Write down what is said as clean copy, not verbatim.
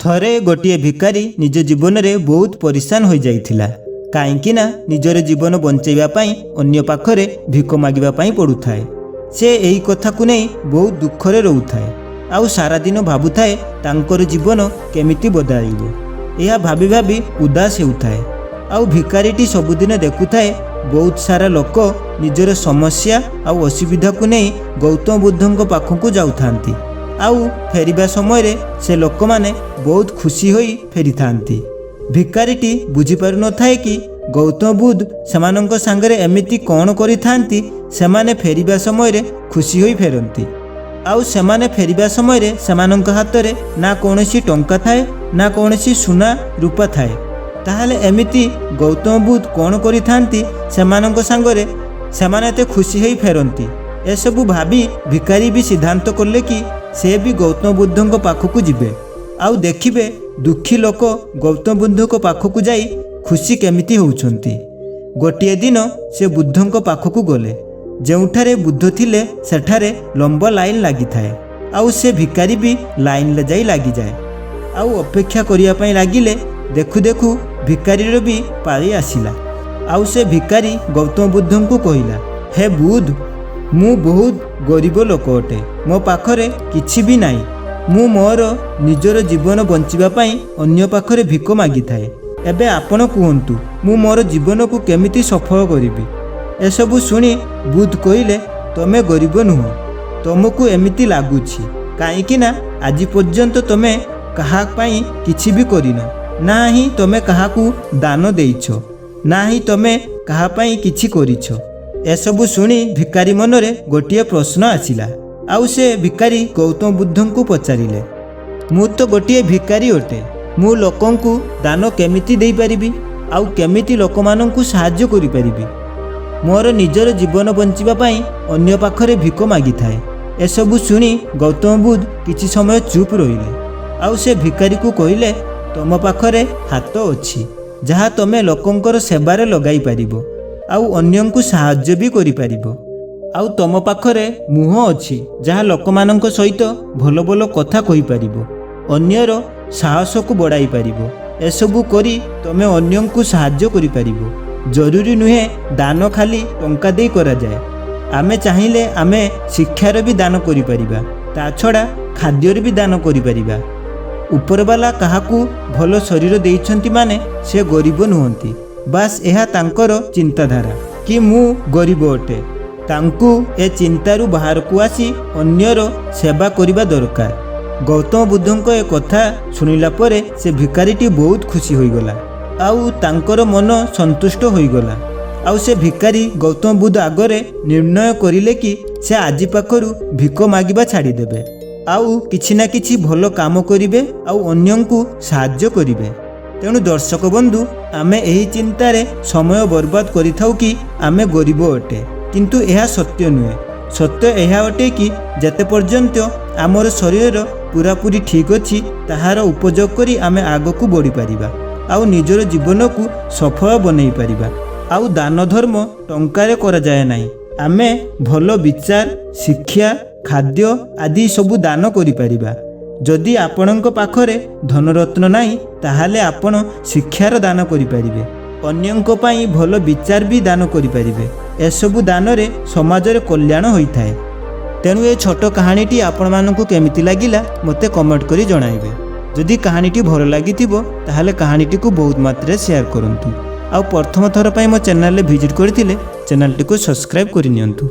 ଥରେ ଗୋଟିଏ ଭିକାରୀ ନିଜ ଜୀବନରେ ବହୁତ ପରିଶାନ ହୋଇଯାଇଥିଲା, କାହିଁକି ନା ନିଜର ଜୀବନ ବଞ୍ଚାଇବା ପାଇଁ ଅନ୍ୟ ପାଖରେ ଭିକ ମାଗିବା ପାଇଁ ପଡ଼ୁଥାଏ। ସେ ଏହି କଥାକୁ ନେଇ ବହୁତ ଦୁଃଖରେ ରହୁଥାଏ ଆଉ ସାରାଦିନ ଭାବୁଥାଏ ତାଙ୍କର ଜୀବନ କେମିତି ବଦଳିବ। ଏହା ଭାବି ଭାବି ଉଦାସ ହେଉଥାଏ। ଆଉ ଭିକାରୀଟି ସବୁଦିନ ଦେଖୁଥାଏ ବହୁତ ସାରା ଲୋକ ନିଜର ସମସ୍ୟା ଆଉ ଅସୁବିଧାକୁ ନେଇ ଗୌତମ ବୁଦ୍ଧଙ୍କ ପାଖକୁ ଯାଉଥାନ୍ତି ଆଉ ଫେରିବା ସମୟରେ ସେ ଲୋକମାନେ ବହୁତ ଖୁସି ହୋଇ ଫେରିଥାନ୍ତି। ଭିକାରୀଟି ବୁଝିପାରୁନଥାଏ କି ଗୌତମ ବୁଦ୍ଧ ସେମାନଙ୍କ ସାଙ୍ଗରେ ଏମିତି କ'ଣ କରିଥାନ୍ତି, ସେମାନେ ଫେରିବା ସମୟରେ ଖୁସି ହୋଇ ଫେରନ୍ତି। ଆଉ ସେମାନେ ଫେରିବା ସମୟରେ ସେମାନଙ୍କ ହାତରେ ନା କୌଣସି ଟଙ୍କା ଥାଏ, ନା କୌଣସି ସୁନା ରୂପା ଥାଏ। ତାହେଲେ ଏମିତି ଗୌତମ ବୁଦ୍ଧ କ'ଣ କରିଥାନ୍ତି ସେମାନଙ୍କ ସାଙ୍ଗରେ, ସେମାନେ ଏତେ ଖୁସି ହୋଇ ଫେରନ୍ତି? ଏସବୁ ଭାବି ଭିକାରୀ ବି ସିଦ୍ଧାନ୍ତ କଲେ କି ସେ ବି ଗୌତମ ବୁଦ୍ଧଙ୍କ ପାଖକୁ ଯିବେ ଆଉ ଦେଖିବେ ଦୁଃଖୀ ଲୋକ ଗୌତମ ବୁଦ୍ଧଙ୍କ ପାଖକୁ ଯାଇ ଖୁସି କେମିତି ହେଉଛନ୍ତି। ଗୋଟିଏ ଦିନ ସେ ବୁଦ୍ଧଙ୍କ ପାଖକୁ ଗଲେ। ଯେଉଁଠାରେ ବୁଦ୍ଧ ଥିଲେ ସେଠାରେ ଲମ୍ବା ଲାଇନ୍ ଲାଗିଥାଏ ଆଉ ସେ ଭିକାରୀ ବି ଲାଇନ୍ରେ ଯାଇ ଲାଗିଯାଏ ଆଉ ଅପେକ୍ଷା କରିବା ପାଇଁ ଲାଗିଲେ। ଦେଖୁ ଦେଖୁ ଭିକାରୀର ବି ପାଳି ଆସିଲା ଆଉ ସେ ଭିକାରୀ ଗୌତମ ବୁଦ୍ଧଙ୍କୁ କହିଲା, "ହେ ବୁଦ୍ଧ, ମୁଁ ବହୁତ ଗରିବ ଲୋକ ଅଟେ। ମୋ ପାଖରେ କିଛି ବି ନାହିଁ। ମୁଁ ମୋର ନିଜର ଜୀବନ ବଞ୍ଚିବା ପାଇଁ ଅନ୍ୟ ପାଖରେ ଭିକ ମାଗିଥାଏ। ଏବେ ଆପଣ କୁହନ୍ତୁ, ମୁଁ ମୋର ଜୀବନକୁ କେମିତି ସଫଳ କରିବି?" ଏସବୁ ଶୁଣି ବୁଦ୍ଧ କହିଲେ, "ତମେ ଗରିବ ନୁହଁ। ତମକୁ ଏମିତି ଲାଗୁଛି, କାହିଁକି ନା ଆଜି ପର୍ଯ୍ୟନ୍ତ ତମେ କାହା ପାଇଁ କିଛି ବି କରିନ। ନା ହିଁ ତମେ କାହାକୁ ଦାନ ଦେଇଛ, ନା ହିଁ ତମେ କାହା ପାଇଁ କିଛି କରିଛ।" ଏସବୁ ଶୁଣି ଭିକାରୀ ମନରେ ଗୋଟିଏ ପ୍ରଶ୍ନ ଆସିଲା ଆଉ ସେ ଭିକାରୀ ଗୌତମ ବୁଦ୍ଧଙ୍କୁ ପଚାରିଲେ, "ମୁଁ ତ ଗୋଟିଏ ଭିକାରୀ ଅଟେ। ମୁଁ ଲୋକଙ୍କୁ ଦାନ କେମିତି ଦେଇପାରିବି ଆଉ କେମିତି ଲୋକମାନଙ୍କୁ ସାହାଯ୍ୟ କରିପାରିବି? ମୋର ନିଜର ଜୀବନ ବଞ୍ଚିବା ପାଇଁ ଅନ୍ୟ ପାଖରେ ଭିକ ମାଗିଥାଏ।" ଏସବୁ ଶୁଣି ଗୌତମ ବୁଦ୍ଧ କିଛି ସମୟ ଚୁପ୍ ରହିଲେ ଆଉ ସେ ଭିକାରୀକୁ କହିଲେ, "ତମ ପାଖରେ ହାତ ଅଛି, ଯାହା ତମେ ଲୋକଙ୍କର ସେବାରେ ଲଗାଇ ପାରିବ ଆଉ ଅନ୍ୟଙ୍କୁ ସାହାଯ୍ୟ ବି କରିପାରିବ। ଆଉ ତମ ପାଖରେ ମୁହଁ ଅଛି, ଯାହା ଲୋକମାନଙ୍କ ସହିତ ଭଲ ଭଲ କଥା କହିପାରିବ, ଅନ୍ୟର ସାହସକୁ ବଢ଼ାଇ ପାରିବ। ଏସବୁ କରି ତମେ ଅନ୍ୟଙ୍କୁ ସାହାଯ୍ୟ କରିପାରିବ। ଜରୁରୀ ନୁହେଁ ଦାନ ଖାଲି ଟଙ୍କା ଦେଇ କରାଯାଏ। ଆମେ ଚାହିଁଲେ ଆମେ ଶିକ୍ଷାର ବି ଦାନ କରିପାରିବା, ତା ଛଡ଼ା ଖାଦ୍ୟରେ ବି ଦାନ କରିପାରିବା। ଉପରବାଲା କାହାକୁ ଭଲ ଶରୀର ଦେଇଛନ୍ତି ମାନେ ସେ ଗରିବ ନୁହନ୍ତି। ବାସ୍, ଏହା ତାଙ୍କର ଚିନ୍ତାଧାରା କି ମୁଁ ଗରିବ ଅଟେ। ତାଙ୍କୁ ଏ ଚିନ୍ତାରୁ ବାହାରକୁ ଆସି ଅନ୍ୟର ସେବା କରିବା ଦରକାର।" ଗୌତମ ବୁଦ୍ଧଙ୍କ ଏ କଥା ଶୁଣିଲା ପରେ ସେ ଭିକାରୀଟି ବହୁତ ଖୁସି ହୋଇଗଲା ଆଉ ତାଙ୍କର ମନ ସନ୍ତୁଷ୍ଟ ହୋଇଗଲା। ଆଉ ସେ ଭିକାରୀ ଗୌତମ ବୁଦ୍ଧ ଆଗରେ ନିର୍ଣ୍ଣୟ କରିଲେ କି ସେ ଆଜି ପାଖରୁ ଭିକ ମାଗିବା ଛାଡ଼ିଦେବେ ଆଉ କିଛି ନା କିଛି ଭଲ କାମ କରିବେ ଆଉ ଅନ୍ୟଙ୍କୁ ସାହାଯ୍ୟ କରିବେ। ତେଣୁ ଦର୍ଶକ ବନ୍ଧୁ, ଆମେ ଏହି ଚିନ୍ତାରେ ସମୟ ବର୍ବାଦ କରିଥାଉ କି ଆମେ ଗରିବ ଅଟେ, କିନ୍ତୁ ଏହା ସତ୍ୟ ନୁହେଁ। ସତ୍ୟ ଏହା ଅଟେ କି ଯେତେ ପର୍ଯ୍ୟନ୍ତ ଆମର ଶରୀରର ପୁରାପୁରି ଠିକ୍ ଅଛି, ତାହାର ଉପଯୋଗ କରି ଆମେ ଆଗକୁ ବଢ଼ିପାରିବା ଆଉ ନିଜର ଜୀବନକୁ ସଫଳ ବନେଇ ପାରିବା। ଆଉ ଦାନ ଧର୍ମ ଟଙ୍କାରେ କରାଯାଏ ନାହିଁ। ଆମେ ଭଲ ବିଚାର, ଶିକ୍ଷା, ଖାଦ୍ୟ ଆଦି ସବୁ ଦାନ କରିପାରିବା। ଯଦି ଆପଣଙ୍କ ପାଖରେ ଧନରତ୍ନ ନାହିଁ, ତାହେଲେ ଆପଣ ଶିକ୍ଷାର ଦାନ କରିପାରିବେ, ଅନ୍ୟଙ୍କ ପାଇଁ ଭଲ ବିଚାର ବି ଦାନ କରିପାରିବେ। ଏସବୁ ଦାନରେ ସମାଜରେ କଲ୍ୟାଣ ହୋଇଥାଏ। ତେଣୁ ଏ ଛୋଟ କାହାଣୀଟି ଆପଣମାନଙ୍କୁ କେମିତି ଲାଗିଲା, ମୋତେ କମେଣ୍ଟ କରି ଜଣାଇବେ। ଯଦି କାହାଣୀଟି ଭଲ ଲାଗିଥିବ, ତାହେଲେ କାହାଣୀଟିକୁ ବହୁତ ମାତ୍ରାରେ ସେୟାର କରନ୍ତୁ ଆଉ ପ୍ରଥମ ଥର ପାଇଁ ମୋ ଚ୍ୟାନେଲରେ ଭିଜିଟ୍ କରିଥିଲେ ଚ୍ୟାନେଲଟିକୁ ସବସ୍କ୍ରାଇବ୍ କରିନିଅନ୍ତୁ।